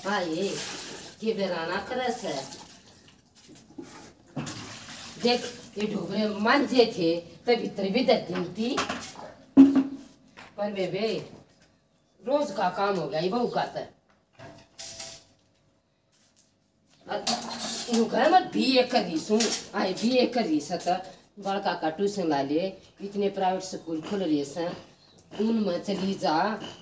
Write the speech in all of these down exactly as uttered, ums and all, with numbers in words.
हाँ, ये, ये बेराना करे से। देख, ये ढोबरे मांझे थे, तो भीतर भी दर्द थी। पर बेबे, रोज का काम हो गया ये बहू का तो। यूं कह, मैं बीए कर रही सूं। आए, बीए कर रही सा तो बालका का ट्यूशन ला ले, इतने प्राइवेट स्कूल खुल रहे से, उनमें चली जा,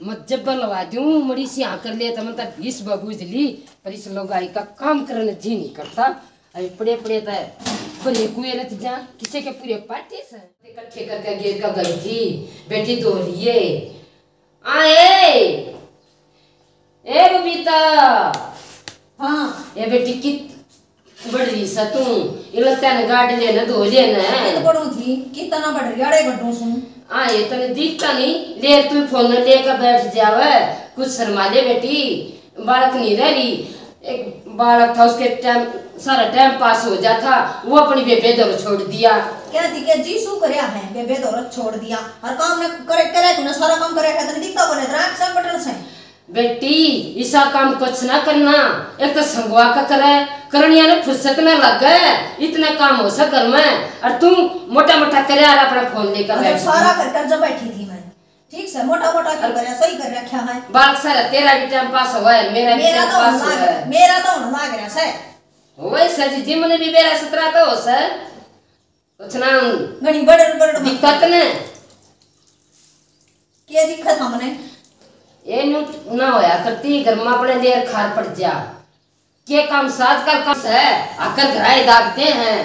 मैं जब्बर लवा दूं, मड़ी सी हाँ कर ले तो मैं तो बीस बबूझ ली, पर इस लोगाई का काम करने जी नहीं करता। अरे पड़े पड़े तो बड़े कुएं रच जा, किसे के पूरे पाटे से। इकट्ठे करके गेर का गई थी, बेटी धो लिए। आए, ए बबीता। हाँ। ए बेटी, कित बड़ रही सा तू? इलत्या ने गाड़ ले ना, धो ले ना। कित बड़ू थी, कितना बड़ रही, अड़े बड़ू सू। आए, तने दिखता नहीं, ले तू फोन लेकर बैठ जावे, कुछ शर्मा ले बेटी, बालक नहीं रह रही। एक बालक था, उसके टाइम, सारा टाइम पास हो जा था, वो अपनी बेबे दौर छोड़ दिया। कहती के जी सू करया है, बेबे दौर छोड़ दिया, और काम ने करे, करे तूने सारा काम करे है, तने दिखता कोने, तेरा आँख से बटन से। बेटी, इसा काम कुछ ना करना, एक तो संगवा का करे, करनिया ने फुर्सत ना लगे, इतना काम हो सा घर में, और तू मोटा मोटा करे और अपना फोन लेकर अरे बैठ सारा गई। कर कर जब बैठी थी मैं, ठीक से मोटा मोटा कर करे, सही कर रखा है। बालक सारा तेरा भी टाइम पास हुआ है, मेरा भी मेरा टाइम तो पास होने हुआ लाग, है। मेरा तो होने लाग रहा है। वही सर जी, जिम ने भी मेरा सतरा तो हो सर। कुछ ना घणी बड़ बड़ दिक्कत ने। के दिक्कत हमने? ये न्यू ना होया करती, घर में अपने लेर खार पड़ जा। के काम साज का काम है, आकर घराए दागते हैं।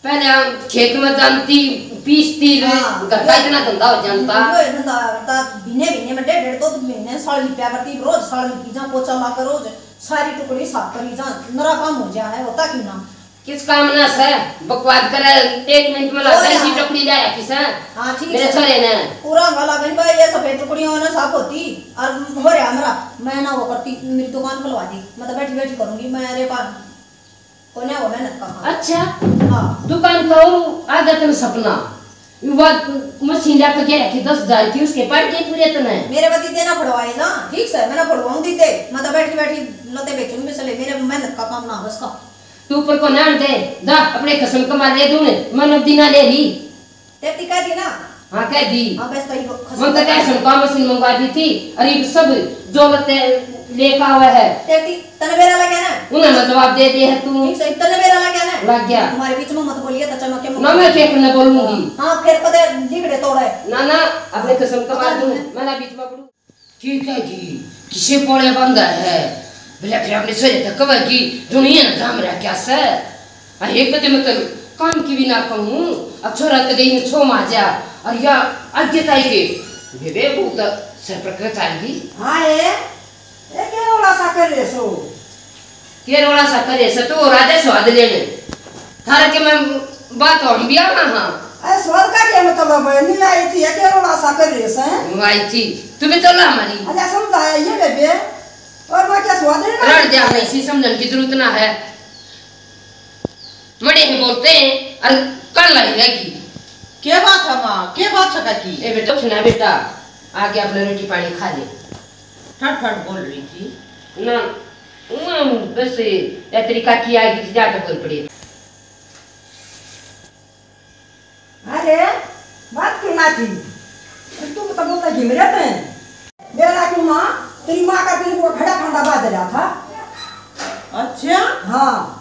पहले हम खेत में जानती, पीसती, हाँ, घर का ये इतना धंधा हो जानता। वो धंधा करता, महीने, महीने में डेढ़, डेढ़, दो, दो महीने, साल लिपया करती, रोज साल लिपी जा, पोचा ला कर रोज सारी टुकड़ी साफ करी जा, नरा काम हो जा है, होता क्यों ना? किस काम ना से बकवाद करे, एक मिनट में ओ लाता यार। इसी टुकड़ी ले आया किसे? हाँ, ठीक मेरे है। छोरे ने। पूरा गला गन भाई, ये सफेद टुकड़ियों ना साफ होती, और हो रहा मेरा, मैं ना वो करती, मेरी दुकान खुलवा दी, मैं तो बैठी बैठी करूंगी, मैं रे पा कोन्या वो मेहनत का काम। अच्छा। हाँ। दुकान का वो आ गया तेरा सपना। वा मशीन लेके गया कि दस हजार की, उसके पड़ गए पूरे तने। मेरे बती देना पड़वाए ना, ठीक से, मैं ना पड़वाऊं दी दे, मैं तो बैठी बैठी लते बेचूंगी, इसलिए मेरे मेहनत का काम ना बस का। तू ऊपर को ना दे, जा अपने कसम कमा ले दूं, मैं नब्दी ना ले ली। तेरी कह दी ना? हाँ, कह दी। हाँ, बस तो ये खसम मन तो का क्या सुन, काम मशीन मंगवा दी थी, और ये सब जो लते लेकर आवा है। तेरी तने बेरा लग गया ना? उन्हें मैं जवाब दे दे है तू। ठीक सही, तने बेरा लग गया ना? लग गया। हमारे बीच में मत बोलिए, तो चमक के ना, मैं क्या करने बोलूंगी? हाँ, फिर कदे लिगड़े तोड़े। ना, ना, अपने कसम का मार दूं, मैं ना बीच में पड़ूं। ठीक है जी, किसे पोले बंदा है? बोले, फिर अपने सोरे तक कब की दुनिया ने काम रहा क्या से? आ, एक कदे मैं तो काम की भी ना कहूँ, अब छोरा तो गई छो माजा, और या आगे ताई के, बेबे, वो तो सर पर कर चाल गई। हाँ, ए? ए, के रोला सा कर रहे सो? के रोला सा कर रहे सो? तू राजा स्वाद लेने। थारा के मैं बात हम भी आना हाँ। ए, स्वाद का के मतलब है? नहीं आई थी, ए, के रोला सा कर रहे सो, हैं? वो आई थी। तू भी तो ला हमारी। अच्छा, समझाया ये बेबे। और मैं क्या स्वाद है ना? रड़ जा, हमें इसी समझन की जरूरत ना है। मड़े ही बोलते हैं और कान लाई रहेगी। क्या बात है माँ, क्या बात है काकी? ए बेटा, सुना बेटा, आके अपना रोटी पानी खा ले। ठट ठट बोल रही थी। ना, वो बस या तेरी काकी आएगी तो जाकर बोल पड़ी। अरे, बात क्यों ना थी? तू तो बोलता घिम रहे थे। मेरा क्यों माँ, तेरी माँ का तेरे को खड़ा खंडा बाज रहा था। अच्छा? हाँ।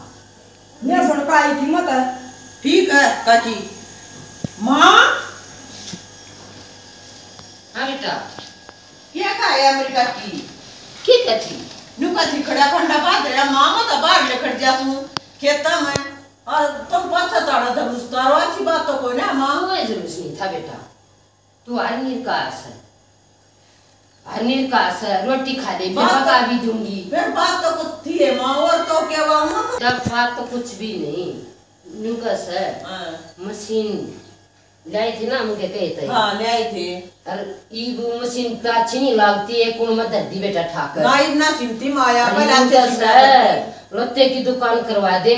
मैं सुन के आई थी मत। ठीक है काकी। माँ। हाँ बेटा। क्या कहा है मेरी काकी? क्या कहती? न्यू कहती खड़ा खंडा बाज रहा, माँ मत बाहर लेकर जा तू खेता में। और तुम पाछा ताड़ा धरुस तारो, अच्छी बात तो कोई ना माँ। कोई जरूरत नहीं था बेटा, तू हरनीर का आस है, हरनीर का आस है, रोटी खा ले, फिर बात पका तो भी दूंगी। फिर बात तो कुछ थी है माँ, और तो क्या हुआ माँ? जब बात तो कुछ भी नहीं, न्यू का सर हाँ। मशीन लाई थी ना, मुझे कहे थे। हाँ, ले आए थे। और ई वो मशीन तो अच्छी नहीं लगती है, कौन में धर दी बेटा ठाकर। ना, इतना सिमती माया, अरे पहले न्यू अच्छे का सिमती सर, करती। लत्ते की दुकान करवा दे।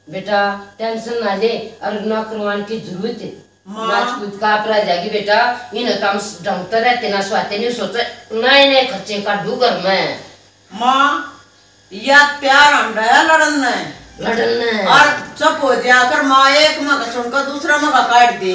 बेटा, टेंशन ना ले, और ना करवाने की जरूरत है। माँ। नाच कूद का आप रह जाएगी बेटा, इन काम ढंग तो रहते ना स्वाते नहीं सोचे, ना इन्हें खर्चे काढू घर में। माँ, या प्यार हांडा है लड़न ने। लड़न ने। और चुप हो जाया कर, माँ एक मुँह का सुनकर दूसरा मुँह का काट दे।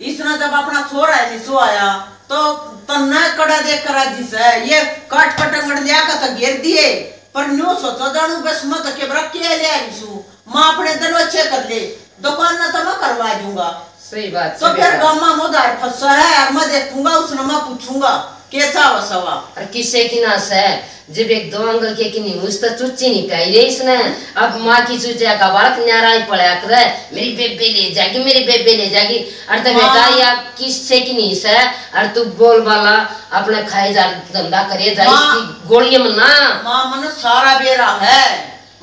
इसने जब अपना छोरा है नहीं सोया, तो तन्ने कड़ा देख कर राजी से। ये काट पटंगड़ लिया का तो घेर दिए, पर न्यू सोचा जानू बस मत के बरा के ले आई सू। माँ अपने दिल अच्छे कर ले, दुकान ना तो मैं करवा दूंगा। सही बात तो है फिर बेटा। गामा में उधार फंसा है, और मैं देखूंगा, उसने मैं पूछूंगा, के चाव सवा? और किसे की ना से, जब एक दो आंगल के की नहीं, उस तो चुच्ची नहीं पाई रे इसने। अब माँ की चुचिया का बालक न्यारा ही पड़ा करे, मेरी बेबे ले जाएगी, मेरी बेबे ले जाएगी। और तो बेटा, हाँ। या किससे की नहीं से, और तू बोल वाला अपने खाए जा, धंधा करे जा, माँ, इसकी गोलियां में ना। माँ, मन सारा बेरा है,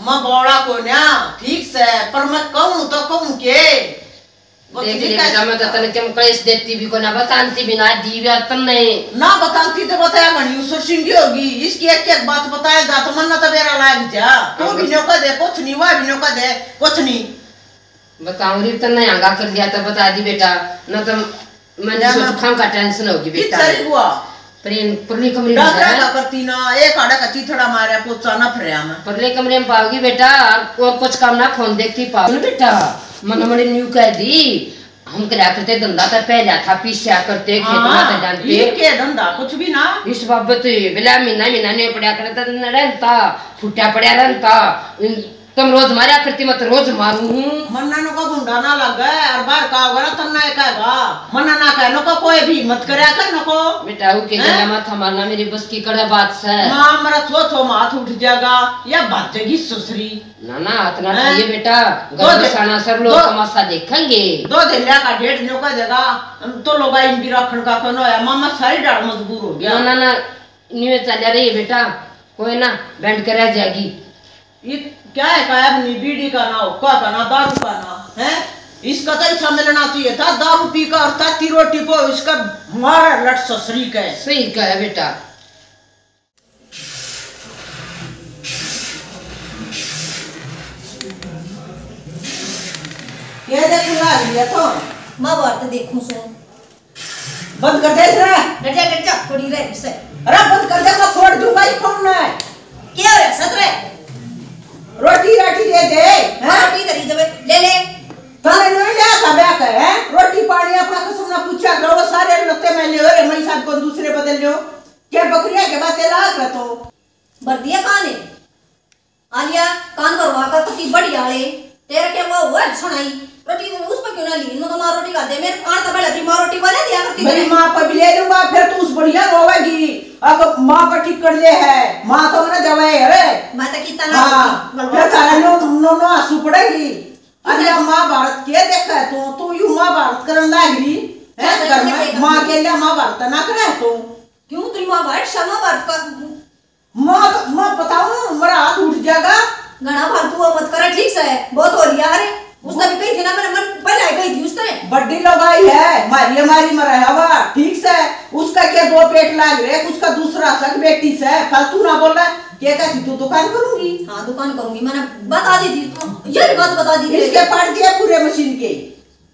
मैं बौड़ा को ना, ठीक से, पर मैं कहूँ तो कहूँ के? कुछ देख नहीं ले कह बेटा, मैं तो सकता। तने क्यों कलेश देती भी को ना, बताती भी ना, दी भी और तन्ने। ना बताती तो बताया घणी उसर सिंगी होगी, इसकी एक एक बात बताया जा तो मन ना तो बेरा लाग जा। तो हाँ, भी बस। न्यों कह दे, कुछ नहीं, वह भी न्यों कह दे, कुछ नहीं। बताऊं री, तन्ने आगा कर लिया तो बता दी बेटा, ना तो मैं या सोच ना। खाम का टेंशन होगी बेटा। किस सरी हुआ? प्रेम, परली कमरे में डॉक्टर है। का करती ना, एक आड़ा का चीथड़ा मारया, पोचा ना फरया मैं। परले कमरे में पाओगी बेटा, और, और कुछ काम ना, फोन देखती पाओ ना बेटा। मन मने न्यू कह दी, हम करया करते धंधा तो पहला था, पीस्या करते, खेत में हाँ, तो जानते। ये के धंधा, कुछ भी ना। इस बाबत बेला महीना, महीना नहीं पड़ा करता, न रहता, फुटिया पड़ा रहता। इन तम रोज मारया करती, मैं तो रोज मारूं हूँ। मन्ना नो को गुंडा ना लगे, और बाहर का होगा ना, तन्ना एक हैगा। मन्ना ना कह नो को कोई भी मत करया कर नो को। बेटा, ऊ के हैं? गला माथा मारना मेरी बस की कड़े बात से। माँ, मेरा छो छो माथ उठ जाएगा, या भाजेगी ससुरी। ना, ना, हाथ ना हैं? उठाइए बेटा, दो घर दे-, बसाना सब लोग दो-, तमाशा देखेंगे। दो धेलिया का डेढ़ न्यो का देगा, तो लोग इन भी रखन का कोनो है। मामा सारी डाल मजबूर हो गया। ना, ना, ना, न्यू चला रही है बेटा, कोई ना, बैंड करा जाएगी। ये क्या है, कायब नहीं, बीड़ी का ना, हुक्का का ना, दारू का ना, हैं? इसका तो ऐसा मिलना चाहिए था, दारू पी का और ताती रोटी को इसका मारा लट ससुरी का है। सही कहा बेटा। ये देख ला लिया तो। महाभारत देखूं सो। बंद कर दे इसे। डट जा, डट जा, थोड़ी रह इसे। अरे बंद कर दे, मैं फोड़ दूंगा ये फोन ने। क्या हो रहा सत रे? रोटी राटी दे दे, हैं? रोटी धरी जब ले ले। तने नहीं लिया था ब्याह के, हैं? रोटी पानी अपना कसम ना पूछा करो, वो सारे लत्ते मैले हो रे, मैं साहब को दूसरे बदल लो। क्या बकरिया के बातें लाग रहा तो? भर दिया कान है। आलिया, कान भरवा का कति बढ़िया आले। तेरे के वो हुआ है सुनाई। रोटी उस पर क्यों ना ली? इन्हों तो माँ रोटी खा दे। मेरे आन तो पहले तेरी माँ रोटी बना दिया करती मेरी थी। माँ पर भी ले लूंगा, फिर तू उस बढ़िया रोवेगी। अब माँ पर ठीक कर ले है, माँ तो ना जवाए, अरे। मैं तो कितना ना हाँ, रोती, फिर तारा नो, नो, नो आंसू पड़ेगी। अरे ठीक है। अब महाभारत के देखा है तू, तू यू महाभारत करन लाग रही है क्या घर में? करेंगे? माँ के लिए महाभारत ना करे तू। क्यों तेरी माँ भाई शर्मा भारत का? मैं तो, मैं बताऊं, मेरा हाथ उठ जाएगा। घणा फालतू वो मत करे, ठीक से? बहुत हो लिया। अरे, उसने भी कही थी ना, मैंने मन पहले ही कही थी उसने। बड्डी लोग आई है, मारी मारी मरा है वा, ठीक से? उसका क्या दो पेट लाग रहे, उसका दूसरा सग बेटी से, फालतू ना बोला। क्या कहती तू दुकान करूंगी? हाँ, दुकान करूंगी, मैंने बता दी थी, ये भी बात बता दी थी। इसके पाड़ दिया पूरे मशीन के।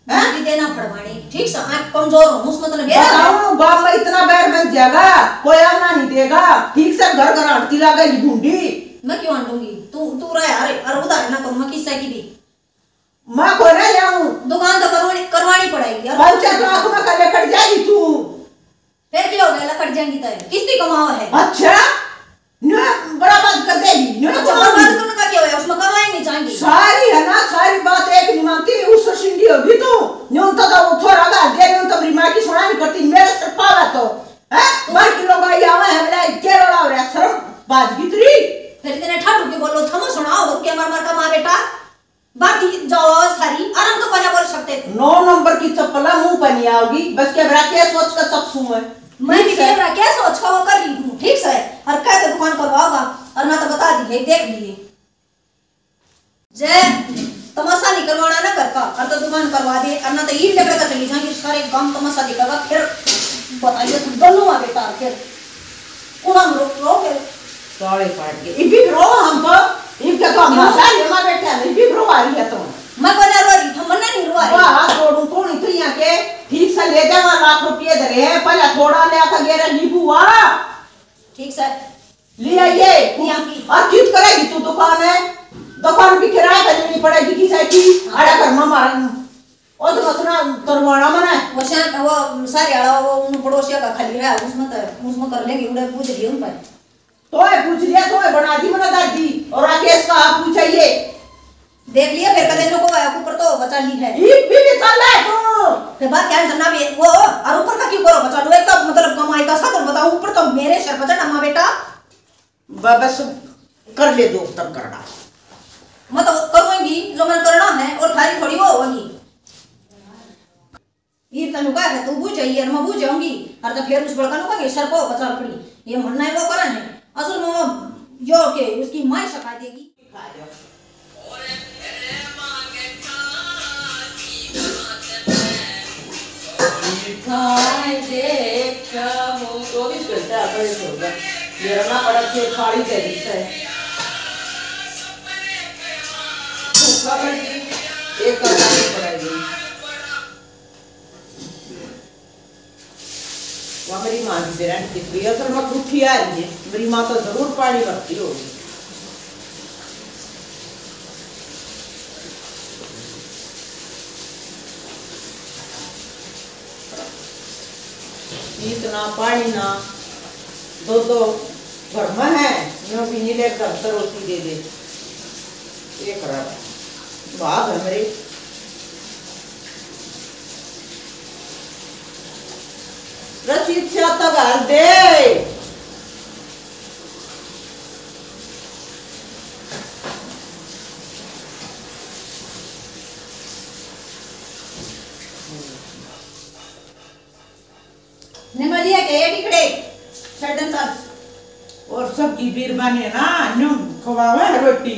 हैं? भी देना फड़वानी, ठीक से? आँख कमजोर हो, उसमें तने बेरा है। बताओ, बाप में इतना बैर बन जाएगा, कोई आना नहीं देगा, ठीक से घर घर आंटी लागेगी भूंडी। मैं क्यों आंटूंगी? तू, तू रह, अरे, अरे उधार ना करूँ मैं किस्सा की भी। मैं को ना ले आऊं। दुकान तो करवानी, करवानी पड़ेगी यार। पंचायत आंख में का लेकर जाएगी तू। फिर क्या हो गया, लकड़ जाएंगी तो किस्ती कमाओ है। अच्छा, न्यू बड़ा बात कर देगी, न्यू अच्छा, कमाओ। बर्बाद करने का क्या होया, उसमें कमाई नहीं जाएंगी। सारी है ना, सारी बात एक नहीं मानती, उस सिंडी होगी तू। न्यू तो, तो वो थोड़ा गा दे, न्यू तो मेरी माँ की सुना नहीं करती, मेरे सर पावा तो, हैं? बार किलो गाई आवे है, मेरा के रोड़ा हो रहा, शर्म बाज की तेरी। फिर इतने ठाडू के बोलो, थमो सुनाओ, हो क्या मर मर का माँ बेटा? बाकी जाओ सारी, आराम तो कोना बोल सकते थे। नौ नंबर की चप्पल है, मुंह पे नहीं आओगी। बस क्या बरा क्या सोच कर चकसू मैं? मैं भी ठीक से। क्या बरा क्या सोच का वो कर रही हूँ, ठीक से? और कह के दुकान करवाओगा, और ना तो बता दी, देख लिए। जय, तमाशा नहीं करवाना ना घर का, और तो दुकान करवा दे, और ना तो ये लकड़ का चली जाएंगे, सारे गांव तमाशा दिखागा, फिर बताइए तुम दोनों आ बेटा, फिर कौन हम रो, रो फिर? साले पाट के। इब भी रो हम तो, इब के तो हम क्यों? साले मां बैठे हैं, इब भी रो आ रही है तो। मैं कोना रो रही, थम मन्ना नहीं रुआ रही। वाह, हाथ जोड़ू, कौन इतनी आके ठीक से ले जावा, लाख रुपये धरे हैं, पहले थोड़ा लिया था, गेरा नींबू वाला। ठीक से। ले आइए। ले आऊंगी। और कित करेगी तू दुकान है, दुकान भी किराए पे लेनी पड़ेगी किसी की। आड़ा घर में मारन, ओ तो मत ना तरवाना मने। वो शान, वो सारे आड़ा, वो उन पड़ोसिया का खाली रहा, उसमें तो, उसमें कर लेंगे, उड़े पूछ लियो उन पर। तो है पूछ लिया, तो है बना दी मना दादी, और राकेश का आप पूछाइए। देख लिया फिर कदे नो को है, ऊपर तो बचा ली है। ये भी, भी चल रहा है तू। फिर बात क्या है, जन्ना भी वो, और ऊपर का क्यों करो बचा लो, एक तो मतलब कमाई का साधन बताओ, ऊपर तो मेरे सर पर चढ़ा माँ बेटा। ब-, बस कर ले जो तब करना। मैं तो करूँगी जो मैं करना है, और थारी थोड़ी वो होगी। ये तनु का है, तू बुझ जाइए, और मैं बुझ जाऊंगी, और तो फिर उस बड़का नु का सर को बचा पड़ी। ये मरना है वो करा है, असल में वो जो के उसकी माँ ही सका देगी। खाए देख वो चौबीस घंटे आता ही होगा। मेरा ना पड़ा के थाली दे दी से। भूखा बैठी, एक का पानी पड़ेगी। वहाँ मेरी माँ की बेरा कितनी असल में उठी आ रही है। मेरी माँ तो जरूर पानी भरती होगी। इतना पानी ना, दो दो घर में है, यूं भी नीले घर से रोटी दे दे। ये करा भाग है मेरे। रसीद से आता घर दे। निमा लिया के ये टिकड़े, छड़ दन चल। और सबकी बीरबानी है ना, न्यू खवावे है रोटी।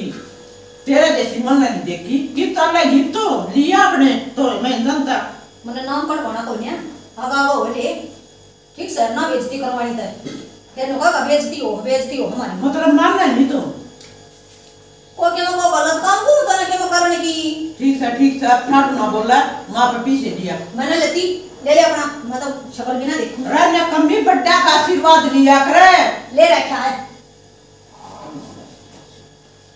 तेरे जैसी मन नहीं देखी, कि चलेगी तो लिया अपने, तो मैं जनता। मने नाम कढ़वाना कोन्या, आगा आगा हो ले। ठीक सै, ना बेइज्जती करवानी तै। तेरे नुका का बेइज्जती हो, बेइज्जती हो हमारी। मतलब मानना नहीं तो। को के को गलत काम को तने के करने की। ठीक सै, ठीक सै, अपना तो ना बोला, माँ पे पीछे दिया। मैंने लेती, ले ले अपना, मैं तो शक्ल भी ना देखूं। रे ने कमी बड्डा का आशीर्वाद लिया करे। ले रखा है।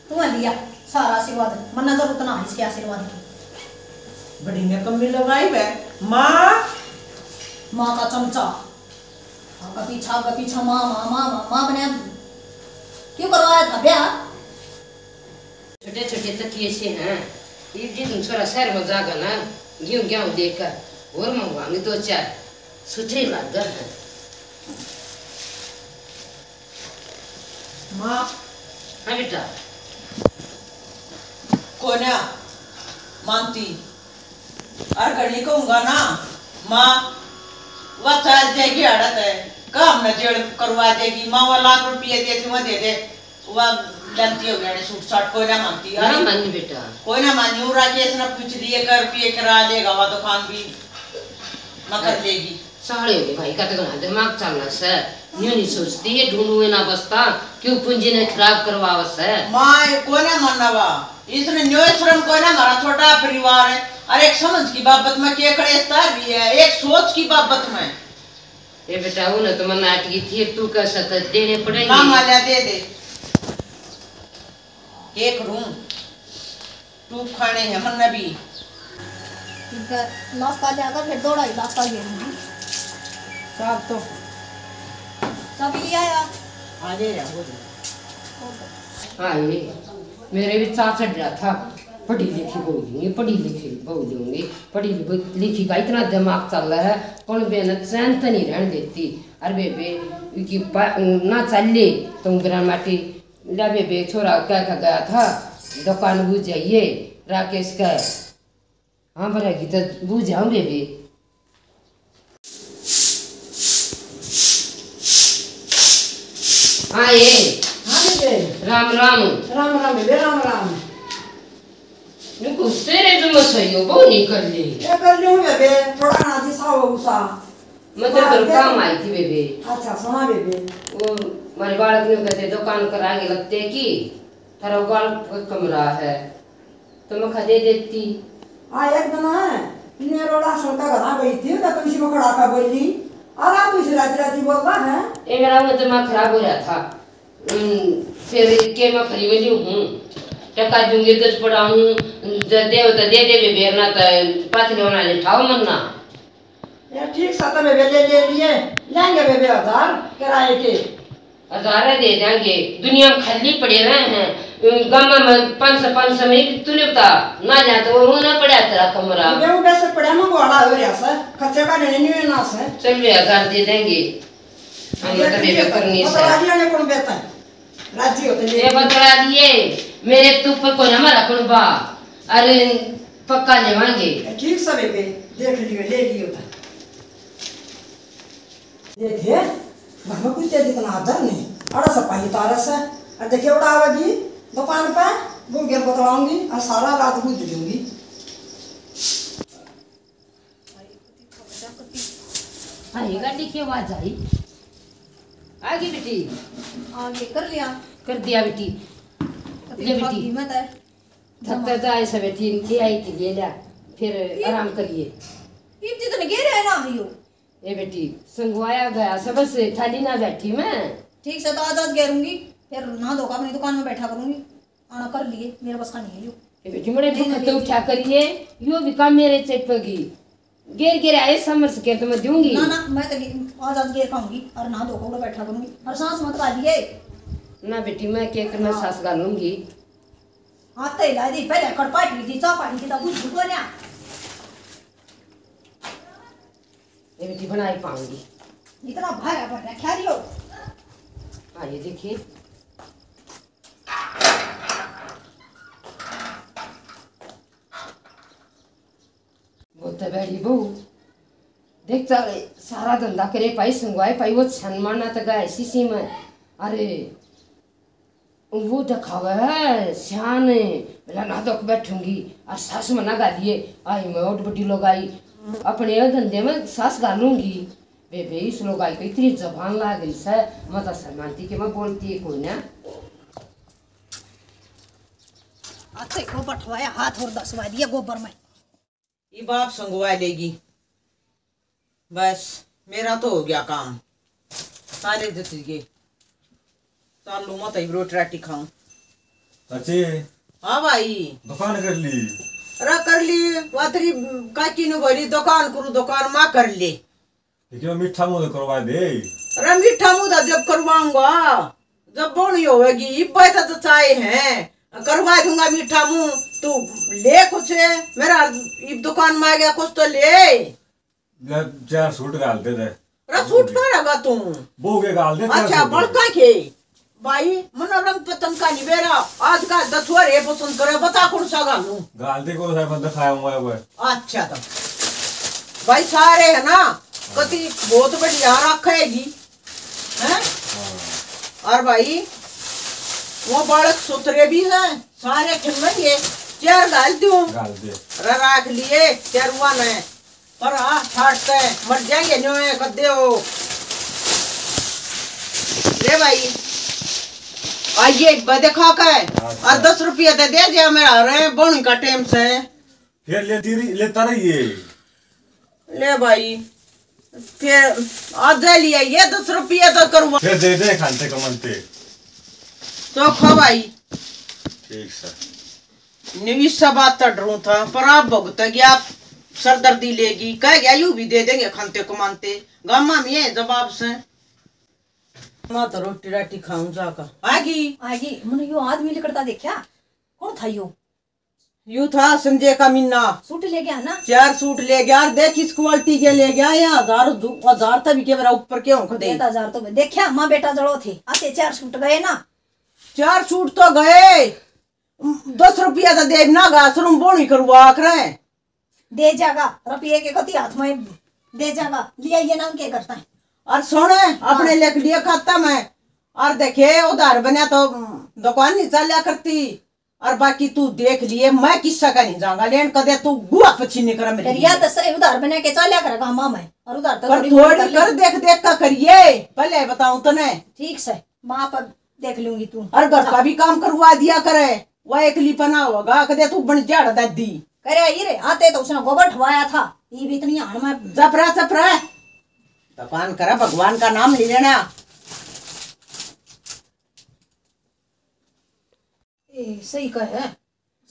तू है लिया सारा आशीर्वाद, मन्ना जरूरत ना है इसके आशीर्वाद की। बड़ी ने कमी लगाई बे, माँ। माँ का चमचा। आगा पीछा, आगा पीछा, माँ, माँ, माँ, माँ, माँ बने। क्यों करवाया था ब्याह? छोटे छोटे तकिए से हैं, ये जिन छोरा शहर में जागा ना, गेहूं गेहूं लेकर, और मंगवाएंगे दो चार, सुथरे लाग हैं। माँ। हाँ बेटा। कोन्या मानती, और घणी कहूंगा ना, माँ, वह चाल जाएगी आड़त है, का हमने जेल करवा देगी, माँ, वह लाख रुपये दे थी, वह दे दे, वह जानती हो गया सूट साट, कोई ना मानती। ना अरे, मानी बेटा। कोई ना मानी, वो राकेश ने पूछ लिए, कर रुपये करा लेगा, वह दुकान भी ना कर लेगी। साले होगे भाई का तो घणा दिमाग चलना सै, न्यू नहीं सोचती ये ढूंढू ना बसता, क्यों पूंजी ने खराब करवावा सै। माँ, ये कोई ना मानना वा, इसने न्यू शर्म कोई ना, हमारा छोटा परिवार है, और एक समझ की बाबत में के कलेश तार रही है, एक सोच की बाबत में। ए बेटा, वो ना तो मन्ना अटकी थी, तू कह सकता देने पड़ेंगे। ना माल्या दे दे, के करूं? टूप खाने हैं मन्ने भी। ठीक है, नाश्ता ले आकर फिर दौड़ा ही नाश्ता ले लूंगी। साहब तो सब ले आया। आ ले रहा हो। हाँ, ये मेरे भी चाह चढ़ रहा था, पढ़ी लिखी बहू लूंगी, पढ़ी लिखी बहू लूंगी, पढ़ी लिखी का इतना दिमाग चल रहा है, कौन बेन चैन तो नहीं रहने देती। अरे बेबे, इनकी पा-, ना चले तो ग्रामाटी ला बेबे, छोरा कह के गया था, दुकान बुझ जाइए राकेश का। हाँ, भरेगी तो बुझ जाऊं बेबे। हाँ, ये। हाँ, बेबे। राम, राम। राम, राम, बेबे, राम, राम। न्यू गुस्से रे जो मैं सही हो, बहु नहीं कर ले। क्या कर लूं बेबे, थोड़ा ना जी सा हो गुस्सा। मैं तो हाँ, तेरे क्या काम आई थी बेबे। अच्छा, सुना बेबे। वो हमारे बालक ने कहते दुकान कराएंगे लगते की, थारा बालक बहुत कमरा है, तो मैं खा दे देती। हाँ, एक दिन है, इन्हें रोड़ा सड़का घरा गई थी, तो तुम इसी में खड़ा था बोली, और आप इसे राजी राजी बोल रहा है। ए मेरा वो दिमाग खराब हो रहा था। हम्म, फिर के मैं फरी वाली हूँ, टका दूंगी, दस पड़ा हूँ, ज-, दे तो दे दे, बेबे, ना तो पाछले वाला ले ठाओ मन्ना। यार, ठीक सा तो बेबे ले, ले लिए, लेंगे बेबे हजार किराए के। हजार दे देंगे, दुनिया में खाली पड़े रहे हैं, गामा में पाँच सौ, पाँच सौ में तूने बता, ना जा तो वो ना पड़ा तेरा कमरा। बेबे, वो वैसे पड़ा मंगवाड़ा हो रहा सर, खर्चे का नहीं, नहीं ना सर। चल बे, हजार दे देंगे। हम ये तो ठीक बेबे है, करनी बता सर। दिया ने कौन बेटा है? राजी होते ये ले। बतला दिए, मेरे तो ऊपर कोई हमारा कुणबा, अरे पक्का लेवांगे। ठीक सब है बे, देख लियो, ले लियो था। देखिए, घर में कुछ तेज इतना आदर नहीं, अड़ा सपाही तारा से। और देखिए, उड़ा आवेगी दुकान पे, वो गेर बतलाऊंगी और सारा रात बुझ दूंगी। आई गाड़ी की आवाज आई। आ गई बेटी। आगे कर लिया। कर दिया बेटी। कति ले बेटी। मैं तो थक तो जाए से बेटी, इनकी आई थी, ले लिया, फिर ये आराम करिए। इब जी तो गेर है ना यो। ए बेटी, संगवाया गया सब से, ठाली ना बैठी मैं। ठीक से तो आज आज गेरूंगी, फिर नहा धोकर अपनी दुकान में बैठा करूंगी। आना कर लिए, मेरे बस का नहीं है यो। ए बेटी, मड़े नहीं, दुख नहीं, तो नहीं। उठा करिए, यो भी काम मेरे चेपेगी। गेर गेर आए समर से के तो मैं दूंगी। ना, ना, मैं तो नहीं, आज, आज गेर खाऊंगी और नहा धो के उड़े बैठा करूंगी। और सांस मत खा लिए। ना बेटी, मैं के करना, हाँ। सांस घालूंगी। हाथ तो हिला दी, पहले कड़पाटी थी, चापाटी थी, तब बुझ को ना। ये बेटी बना ही पाऊंगी। इतना भारा भर रखा रियो। हाँ, ये देखिए। वो तो बैठी बहू, देख, सारा धंधा करे पाई, संगवाए पाई, वो छन मारना तो गए शीशी में। अरे, वो दिखावे है सियान, बोला ना दुख बैठूंगी, और सास मना गालिए, आई मैं ओट बड़ी लोग आई, अपने धंधे में सास गालूंगी। बेबे, इस लोग आई को इतनी जबान लाग रही से, मैं तो शर्माती के मैं बोलती है कोई ना। अच्छा, को बठवाया हाथ और दसवा दिया गोबर में। इब आप संगवा लेगी। बस, मेरा तो हो गया काम, सारे जच गए। चालू मत ही रोटी राटी खाऊं। चाची। हाँ भाई। दुकान कर ली? अरे कर ली, वातरी काकी ने बोली दुकान करू, दुकान माँ कर ले। देखियो, मीठा मुंह तो करवा दे। अरे मीठा मुंह तो जब करवाऊंगा, जब बोनी होवेगी, इब्बे तो जचाए हैं, करवा दूंगा मीठा मुंह। तू ले कुछ, मेरा इब दुकान में आ गया, कुछ तो ले। ले, चार सूट घाल दे दे। अरे सूट पहनेगा तू? बहू के घाल दे, चार अच्छा, सूट। बड़का के? भाई, मनो रंग पतंग का नहीं बेरा, आज का दसवा रे पसंद करे, बता कौन सा घालूं? घाल दे, कौन सा मैं दिखाया हुआ है वो। अच्छा तो भाई, सारे है ना, कति बहुत बढ़िया रखेगी, हैं? हाँ। और भाई, वो बालक सुथरे भी हैं, सारे खिलवेंगे, चार घाल दूं? घाल दे। अरे राख लिए, चारुआ ने। पर हाँ, ठाट ते मर जाएंगे न्यू है, कद्दे हो। ले भाई, आइए, ब-, दिखा के। अच्छा। और दस रुपया दे दे जे मेरा रे, बोनी का टाइम से। फिर लेती रही, लेता रहिए। ले भाई, फिर आज ले लिया, ये दस रुपया तो करूँगा। फिर दे दे, खानते कमानते। चोखा भाई। ठीक सर। न्यू इस बात तो डरूं था, पर आप भुगत गया, सरदर्दी लेगी, कह गया, यू भी दे देंगे खानते कमानते। गामा में ये जवाब से। मैं तो रोटी राटी खाऊं जाकर। आगी? आगी, मने यो आदमी लिकड़ता देखा? कौन था यो? यू था संजय का मिन्ना। सूट ले गया ना? चार सूट ले गया, और देख इस क्वालिटी के ले गया, ये हजार दू-, हजार तभी के मेरा ऊपर के होंख दे। ये तो हजार तो देखा, माँ बेटा जड़ो थे, आते चार सूट गए ना? चार सूट तो गए, दस रुपया तो दे ना, घास रूम बोनी करवा करे। दे जागा, रुपये के कति हाथ में दे जागा, लिया ये नाम के करता है? और सुन, अपने हाँ। लिख लिए खाता में, और देखे उधार बना तो दुकान नहीं चलिया करती, और बाकी तू देख लिए, मैं किस्सा का नहीं जाऊंगा लेन, कदे तू गुआ पछी नहीं कर मेरी। या तो सही उधार बना के चलिया करेगा मामा है, और उधार तो पर थोड़ी थोड़ी कर कर ले। देख देख का करिए, पहले बताऊं तने। ठीक से, माँ पर देख लूंगी तू। और घर का भी काम करवा दिया करे, वह एकली पना होगा, कदे तू बन जाड़ दादी। करे आई रे, आते तो उसने गोबर ठवाया था, ये भी इतनी हाण में। चप रह, चप रह। भगवान करे, भगवान का नाम नहीं लेना। ए, सही कह है,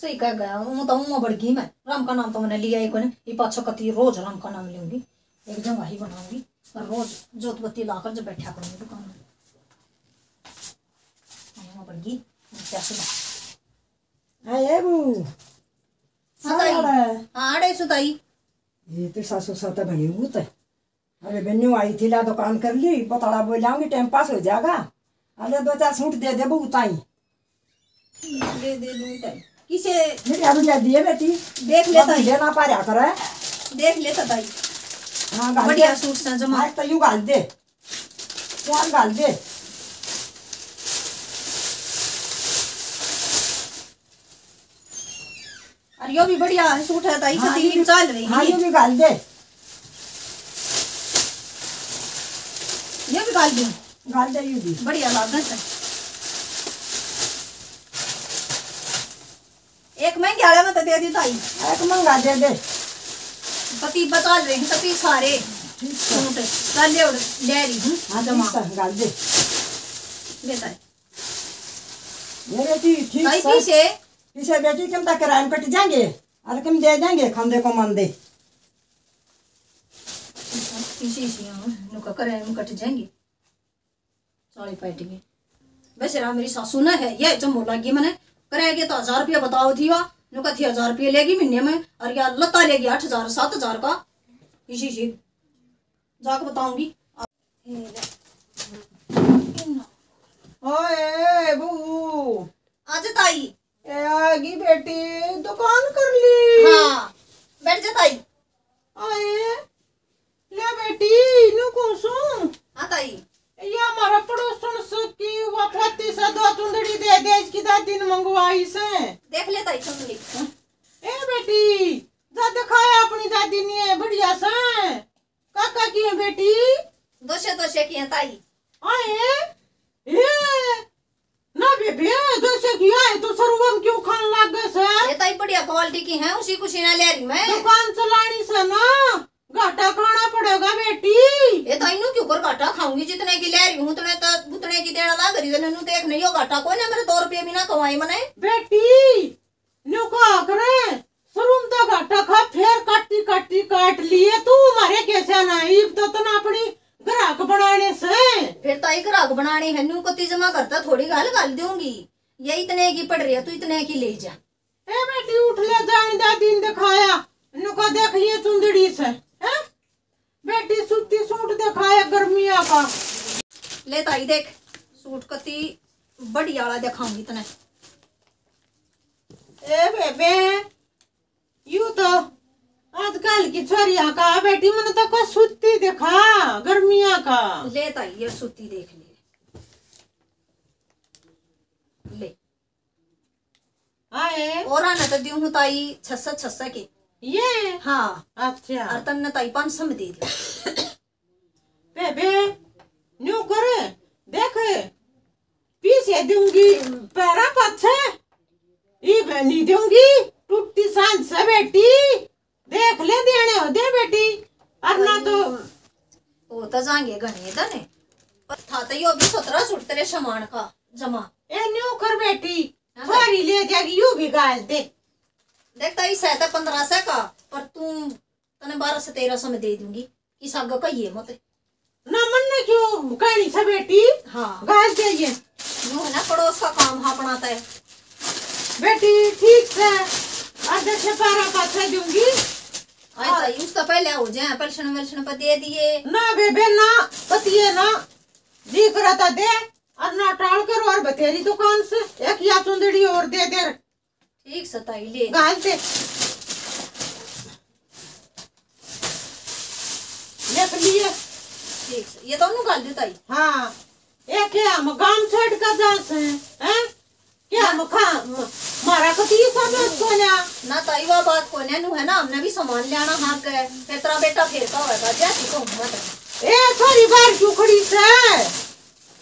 सही कह गया। वो तो उमा बढ़ गई मैं। राम का नाम तो मैंने लिया ही कोनी। ये पाछो कती रोज राम का नाम लूंगी। एक जगह ही बनाऊंगी और रोज जोत बत्ती लाकर जब बैठा करूंगी दुकान में। उमा बढ़ गई। क्या सुना? हाँ, ये बू। हाँ, ताई। सारा। हाँ, अढ़ाई सौ, ताई। ये तो सासू साता बनी हूँ तो। अरे बन्नू आई थी, ला दुकान कर ली, बताड़ा बोल जाऊंगी, टाइम पास हो जाएगा। अरे दो चार सूट दे दे बहू ताई। दे दे दूं ताई। किसे मेरे अभी जा दिए बेटी। देख ले बाबू ताई। देना पा रहा करे। देख ले ताई। हाँ, घाल बढ़िया दे। सूट सा जमा। आज तो यू घाल दे। चार घाल दे। और यो भी बढ़िया सूट है ताई, हाँ, कती ये भी, चल रही हाँ, है। ये भी घाल दे। ये भी घाल दूं? घाल दे, ये भी। बढ़िया लागत है। एक महंगे वाला में तो दे दी ताई। एक महंगा दे दे। पति बता रहे हैं, पति सारे ठीक है। सूट चल ले और ले रही हूँ। हाँ, जमा। ठीक है, घाल दे। ले ताई। ये बेटी, ठीक ताई से। पीछे? पीछे बेटी, कम तक किराए में कट जाएंगे, और कम दे देंगे, खांदे को मांदे। पीछे इसी यहाँ, नुका किराए में कट जाएंगे। साली पार्टी में। वैसे रहा मेरी सासू ना है, ये जम्मो लागी मने। किराए के तो हजार रुपया बताओ थी वा, नुका थी हजार रुपया लेगी महीने में, और या लता लेगी आठ हजार, सात हजार का। इसी, इसी जाके बताऊंगी। ओए, बहू। आजा ताई। ए, आगी बेटी, दुकान कर ली। हाँ, बैठ जा ताई। आए, ले बेटी, न्यू कहूं सूं। हाँ ताई। ये हमारा पड़ोसन से की वा फती से दो चुंदड़ी दे दे, इसकी दादी ने मंगवाई से। देख ले ताई चुंदड़ी। ए बेटी, जा दिखाया अपनी दादी ने, बढ़िया से। काका की है बेटी? दोसे दोसे की है ताई। आए, ए, ना बेबे, दोसे की आए तो सरुवन क्यों खान लागे से? ये ताई बढ़िया क्वालिटी की है, उसी कुछ ना ले रही मैं। दुकान चलानी से ना, घाटा खाना पड़ेगा बेटी। ये ताई न्यू क्यों कर घाटा खाऊंगी, जितने की ले रही हूँ उतने तो, उतने की देना लाग रही है, नन्नू देख नहीं हो घाटा कोई ना, मेरे दो रुपये भी ना कमाए मने। बेटी, न्यू कहा करे, शुरू में तो घाटा खा, फिर काटी काटी काट लिए तू, मारे कैसे ना, इब तो तना अपनी ग्राहक बनाने से। फिर ताई ग्राहक बनाने है, न्यू कती जमा करता, थोड़ी घाल घाल दूंगी, ये इतने की पड़ रही है, तू इतने की ले जा। ए बेटी, उठ ले, जान दादी ने दिखाया, न्यू का देख लिए चुंदड़ी से, हैं? बेटी सूती सूट दिखाया गर्मिया का। ले ताई देख, सूट कती बढ़िया वाला दिखाऊंगी तने। ए बेबे, यू तो आजकल की छोरिया का बेटी, मन तो को सूती दिखा गर्मिया का। ले ताई ये सूती देख ले। ले। आए। और ना तो दूं हूँ ताई छह सौ, छह सौ के। ये? हाँ। अच्छा। और तन्ने ताई पाँच सौ में दे दिया। बेबे, न्यू कर, देख, पीछे दूंगी, पैरा पाछे, ई बहनी दूंगी, टूटी सांझ से बेटी, देख ले, देने हो दे बेटी, और ना तो। वो तो जाएंगे घने तने, पर था तो यो भी सत्रह सूट तेरे सामान का जमा। ए न्यू कर बेटी, हाँ। सारी ले जाएगी, यू भी गाल दे। देख ताई, सै तो पन्द्रह सौ का, पर तू, तने बारह सौ तेरह सौ में दे दूंगी, इस आगे कहिए मत। ना मन ने क्यों कहनी से बेटी? हाँ। गाल दे ये। यूं है ना, पड़ोस का काम है अपना तय। बेटी ठीक से, और जैसे पैरा पाछे दूंगी। आई और ताई, उस तो पहले हो जाए, पलसण वलसण पर दे दिए। ना बेबे ना, पतिए ना, जी करा ता दे, और ना टाल करो, और बतेरी दुकान से एक या चुंदड़ी और दे दे। ठीक से ताई, ले। घाल दे। लिख लिए। ठीक से, ये दोनों घाल दे ताई। हाँ, ये क्या हम गांव छोड़ कर जा से, हैं? क्या हम खा, म-, मारा कती समझ कोन्या? ना ताई, वो बात कोन्या, न्यू है ना, हमने भी सामान लेना हाथ गए, फिर तेरा बेटा फेर का होगा, जैसी को मत। ए, थोड़ी बार क्यों खड़ी से?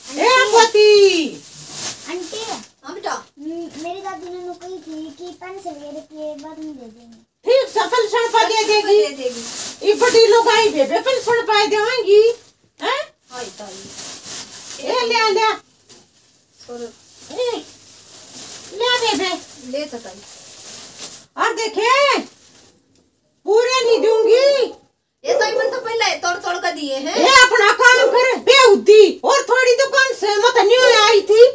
ए, आंटी। पति। आंटी। हाँ बेटा। म-, मेरी दादी ने नु कही थी कि पाँच सौ रुपये बाद में दे देंगे। ठीक से पलसण पर दे देगी। दे देगी। ये बड़ी लुगाई बेबे पलसण पाए देवांगी, हैं? हाय ताई। ए, ले, ले। और ए, ले बेबे। ये तो ताई। और देखे, पूरे नहीं दूंगी। ये तो इमन तो पहले तोड़ तोड़ के दिए हैं। ये अपना काम कर, बेहुदी। और थोड़ी दुकान से मत नहीं आई थी,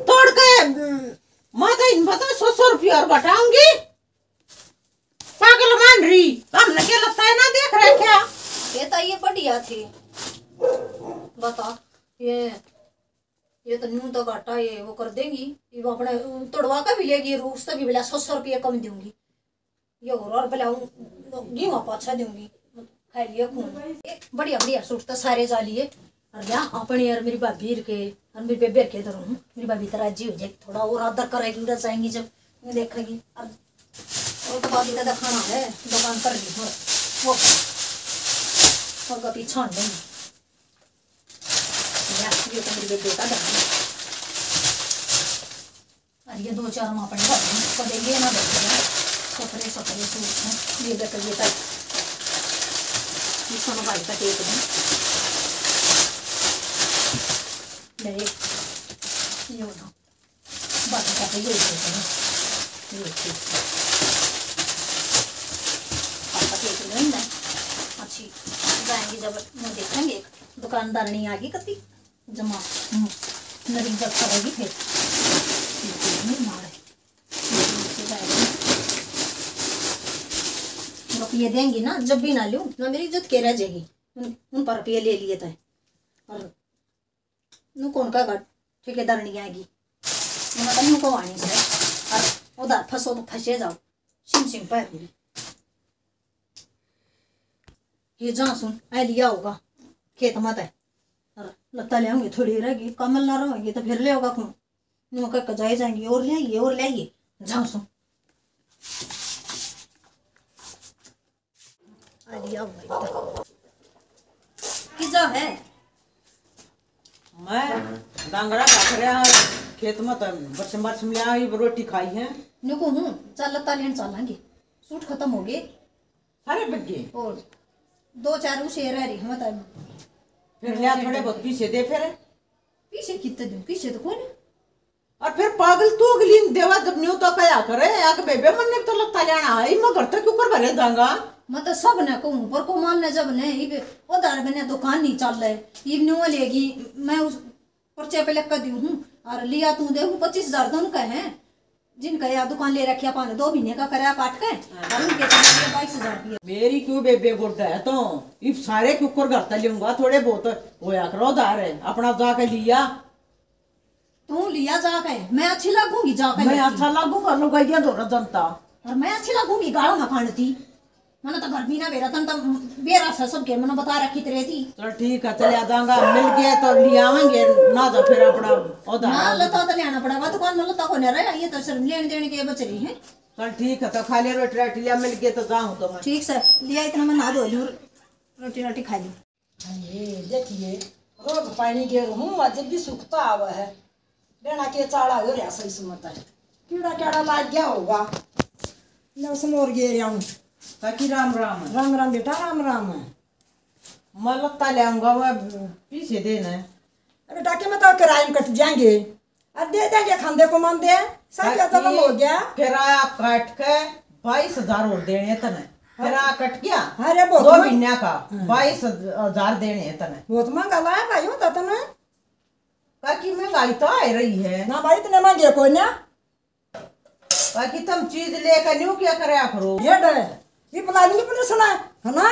तोड़ के, हम्म, मैं तो इन बता सौ सौ रुपया और घटाऊंगी। पागल मान रही, हमने क्या लगता है ना देख रहा क्या? ये तो ये बढ़िया थी। बता, ये, ये तो न्यू तो घाटा ये वो कर देंगी। ये वो अपने तोड़वा के भी लेगी, रूस तो भी बोला सौ सौ रुपया कम दूंगी। ये और, और बोला गेहूं पाछा दूंगी, खा लिए खून। बढ़िया बढ़िया सूट तो सारे जा लिए। और जा अपने और मेरी भाभी के और मेरी बेबे के धरूं, मेरी भाभी तो राजी हो जाएगी, थोड़ा और आदर करेगी, उधर जाएंगी जब देखेगी। और वो तो भाभी का दिखाना है, दुकान पर भी हो, वो होगा पीछा नहीं। या, ये तो मेरी बेबे का धरूं। और ये दो चार हम अपने घर में को देंगे ना, देखेंगे। सफरे सफरे सूट हैं, ये देख, ये तक। ये सोनू भाई का टेक दूं। ले, ये उठा। बाकी का तो ये देख, ये ठीक। पापा टेक लेंगे। अच्छी जाएंगे जब, मैं देखेंगे। दुकानदार नहीं आ गई कती। जमा, हम्म, नरी जब करेगी फिर। ये नहीं मारे। रुपये देंगी ना, जब भी ना लूं ना, मेरी इज्जत के रह जाएगी। उन, उन पर रुपये ले लिए तय। और नू कौन का घट ठेकेदार नहीं आएगी, उन्हें तो न्यू को आनी से। और उधर फंसो तो फंसे जाओ, सिम सिम पर। ये जा सुन, ए लिया होगा खेत में तै। और लत्ता ले आऊंगी, थोड़ी रहेगी, कमल ना रहेगी तो फिर ले होगा कौन? न्यू कह के जाए जाएंगी, और ले आइए, और ले आइए। जा सुन। आ लिया होगा इधर। किजा है? मैं डांगरा काट रहा खेत में, तो बरसम बरसम लिया, ये रोटी खाई है। नुको हूँ, चल लत्ता लेन चलांगे। सूट खत्म हो गए। सारे बिक गए। और दो चार उसे रह रही, मतलब। फिर लिया, थोड़े बहुत पीछे दे फिर। पीछे कितने दूं? पीछे तो कोई नहीं। और फिर पागल तू अगली ने देवा जब न्यू तो कया करे, आके बेबे मन्ने तो लत्ता लेना है, मैं घर तक क्यों कर भरे जाऊंगा? मैं तो सब ने कहूं, पर को मान ने जब ने, इब उधार बिना दुकान नहीं चल रहे, इब न्यू लेगी, मैं उस पर्चे पे लिख कर दी हूँ, और लिया तू दे हूँ पच्चीस हजार दोनों का है, जिनका या दुकान ले रखी अपन दो महीने का करया काट के, हाँ। और उनके तो मेरे बाईस हजार दिए। मेरी क्यों बेबे गोड्डा है तो, इब सारे क्यों कर घर तक लेऊंगा, थोड़े बहुत होया करो उधार है, अपना जाके लिया। तू लिया जाके, मैं अच्छी लगूंगी जाके मैं लेके। अच्छा लगूंगा लुगाइयां धोरा जनता। और मैं अच्छी लगूंगी गालों में खाने थी। मैंने तो घर भी ना बेरा, तन तो बेरा से सबके मैंने बता रखी तेरे थी। चल ठीक है, चले आ जाऊंगा, मिल गए तो ले आवेंगे, ना तो फिर अपना उधार ना आवेंगे। लता तो लेना पड़ेगा, दुकान में लता को नहीं रहा, ये तो सिर्फ लेन देन के बच रही है। चल ठीक है, तो खा ले रोटी राटी लिया, मिल गए तो जाऊं तो मैं। ठीक से लिया, इतना मैं नहा धो लूं, रोटी राटी खा लूं। ये देखिए, रोज पानी गेर हूँ, आज भी सूखता आवा है। बेना के चाला हो रहा सही सुमत है। कीड़ा केड़ा लाग गया होगा। मैं उस मोर गेर आऊं। काकी राम राम। राम राम बेटा, राम राम। मैं लत्ता ले आऊंगा, वह पीछे देना है। अरे बेटा के मैं तो किराए में कट जाएंगे। अरे दे देंगे खांदे को मान दे। सब क्या काकी, जन्म हो गया। किराया काट के बाईस हजार और देने तने। किराया कट गया। अरे बहुत दो महंगा। महीने का हाँ। बाईस हजार देने हैं तने। बहुत महंगा लाया भाई होता तने। काकी महंगाई तो आ रही है। ना भाई इतने महंगे कोई ना। काकी तुम चीज लेकर न्यू क्या करया करो? ये डे, ये बुला लूंगी पुलिस ने, है ना?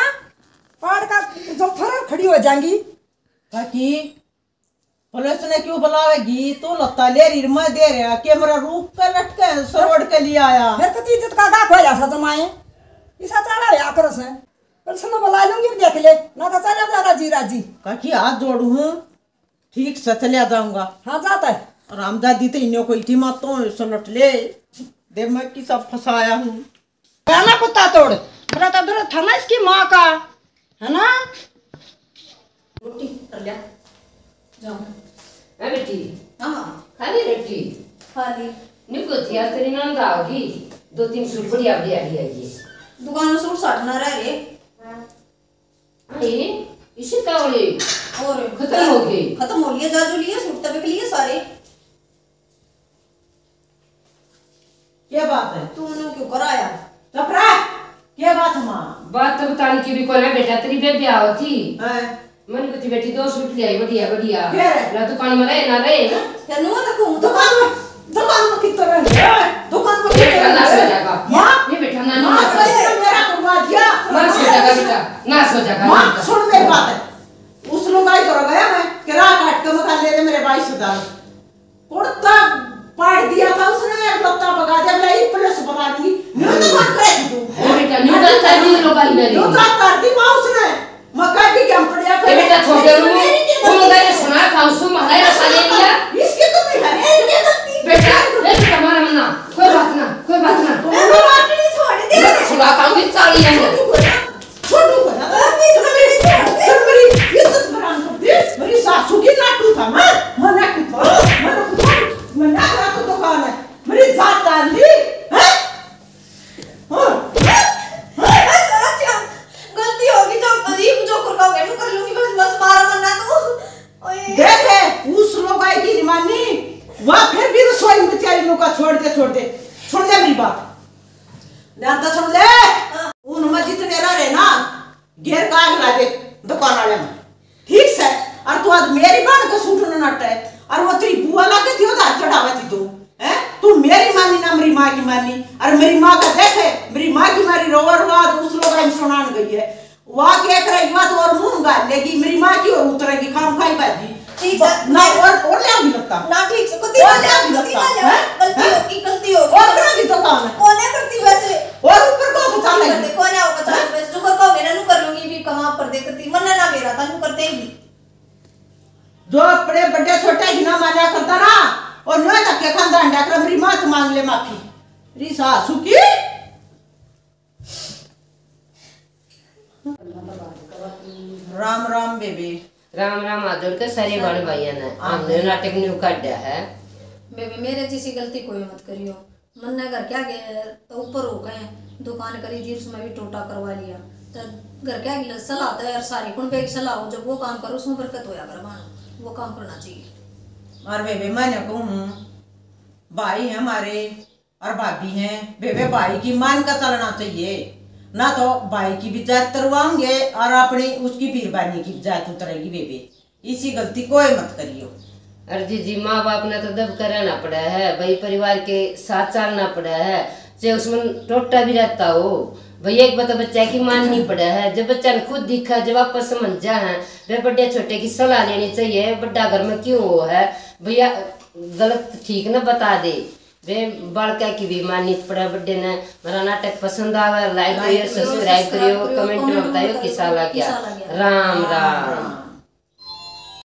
पाड़ का जो फरर खड़ी हो जाएंगी। काकी पुलिस ने क्यों बुलावेगी? तू लत्ता ले रही, मैं दे रहा, कैमरा रूप का लटके है, सरोड़ के लिए आया। फिर तो इज्जत का गाख हो जा सा जमाए। इसा चाला होया कर से। पुलिस ने बुला लूंगी, देख ले, ना तो चला जा राजी राजी। काकी हाथ जोड़ू हूँ, ठीक से चला जाऊंगा। हाँ, जाता है। रामदादी तो इन्हों को इतनी मत तो सलट ले, दे मैं किसा फंसाया हूँ। गाना पत्ता तोड़, मेरा तो दर्द था ना इसकी माँ का, है ना? रोटी कर लिया, जाओ। ए बेटी, हाँ। खा ली रोटी? खा ली। न्यू को थी, आज तेरी ननद आओगी, दो तीन सूट बढ़िया बढ़िया ले आई है। दुकान में सूट साट ना रह रहे। हाँ। ए, इसे तावले और खत्म हो गए। खत्म हो लिए, जा जो लिए, सूट तो बिक लिए सारे। क्या बात है? तू न्यू क्यों कराया? चुप रह। क्या बात है माँ? बात तो बताने की भी कोना बेटा, तेरी बेबे आओ थी। हाँ। मन को थी बेटी दो सूट ले आई, बढ़िया बढ़िया। फिर? ना दुकान में रहे ना रहे ना। क्या नुआ तक हूँ? दुकान में, दुकान में कितना रहे? दुकान में ये कितना बेटा ना रहे? सो जाएगा। माँ, ये बेटा ना माँ, नहीं तो इसने मेरा करवा दिया। ना सो जाएगा बेटा, ना सो जाएगा माँ, बेटा। सुन मेरी बात है। उस लुगाई तो गया मैं, किराया काट के मकान ले दे मेरे बाईस हजार। कुर्ता पाड़ दिया था उसने, लत्ता बगा दिया, बोला, "ये पुलिस बगा दूंगी।" न्यू तो बात करे थी तू। अरे बेटा, न्यू तो कर दी लुगाई मेरी। न्यू तो कर दी माँ उसने। मक्का भी क्या पड़िया ए बेटा, छोटे रू, वो मगर ये सुना था, उसको मारा है, रसा ले लिया। इसकी तो नहीं है। बेटा, ए बेटा, मारा मना। कोई बात ना, कोई बात ना। दोनों बात नहीं छोड़ दे। मैं सुना था, उसकी चाली है। छोटू को ना, तू मेरी, तू मेरी इज्जत बरान कर दे। मेरी सासू की नाटू था, मैं, मैं नाटू था, मैं नाटू था, मैं ना करा तो दुकान है, मेरी जात डाल दी, हैं? हाँ? बस, अच्छा, गलती होगी, जो करी, जो कर पाओगे, न्यू कर लूंगी, बस, बस, मारा मन्ना तू। ओए। देखे, उस लोग आई की मानी, वह फिर भी रसोई में बेचारी लोग का छोड़ दे, छोड़ दे, छोड़ दे मेरी बात। ध्यान तो सुन ले। हाँ। उनमें जितने रह रहे ना, घेर का आग ला दे दुकान वाले में, ठीक से। और तू आज मेरी बहन को सूट न नटे, और वो तेरी बुआ लागे थी, उधार चढ़ावे थी तू, हैं? तू मेरी मानी ना मेरी माँ की मानी, और मेरी माँ का देखे, मेरी माँ की मारी रोवा रोवा आज उस लोग आई सुनान गई है। वाह, के करे, युवा तो और मुंह गाल लेगी, मेरी माँ की और उतरेगी, खाम खाई बाजी। ठीक है। ना और, और ले भी लगता। ना ठीक से, कुत्ती और ना ले भी लगता, हैं? गलती होगी, गलती होगी। और करा भी तो काम है। कौन है करती वैसे? और ऊपर को बचा नहीं। कोई ना बचा, बस जो कर पाओगे ना, नु कर लूंगी भी, कमा पर दे करती, मन्ना ना मेरा था, नु करते ही। जो अपने बड़े छोटे ही ना माना करता ना, और न्यू धक्के खांदा अंडा कर, मेरी माँ तो मांग ले माफी। मेरी सासू की। राम राम बेबे। राम राम हाथ जोड़ के सारे बहन भाइयां ने। हाँ। हमने नाटक न्यू काटा है। बेबे, मेरे जैसी गलती कोई मत करियो। मन्ने घर के आगे तो ऊपर हो गए, दुकान करी थी, उसमें भी टोटा करवा लिया। तो घर के आगे सलाह तो यार सारी कुण बेग सलाह हो, जब वो काम करो उसमें बरकत होया कर, मानो वो काम करना चाहिए। और बेबे, मैंने कहूँ, भाई है हमारे, और भाभी हैं, बेबे भाई की मान का चलना चाहिए, ना तो भाई की भी जात तरवाओगे और अपनी उसकी बीरबानी की जात उतरेगी। बेबे, इसी गलती कोई मत करियो। अरे जीजी, माँ बाप ने तो दब कर रहना पड़ा है भाई, परिवार के साथ चलना पड़ा है, चाहे उसमें टोटा भी रहता हो भाई। एक बात, बच्चा की माननी पड़ा है, जब बच्चा ने खुद दिखा, जब आपस समझ जा है, वे बड़े छोटे की सलाह लेनी चाहिए। बड़ा घर में क्यों हो है भैया, गलत ठीक ना बता दे। वे बालका की भी माननी पड़े बड्डे ने। मेरा नाटक पसंद आवे, like करियो, subscribe करियो, comment में बताइयो किसा लग गया। राम राम।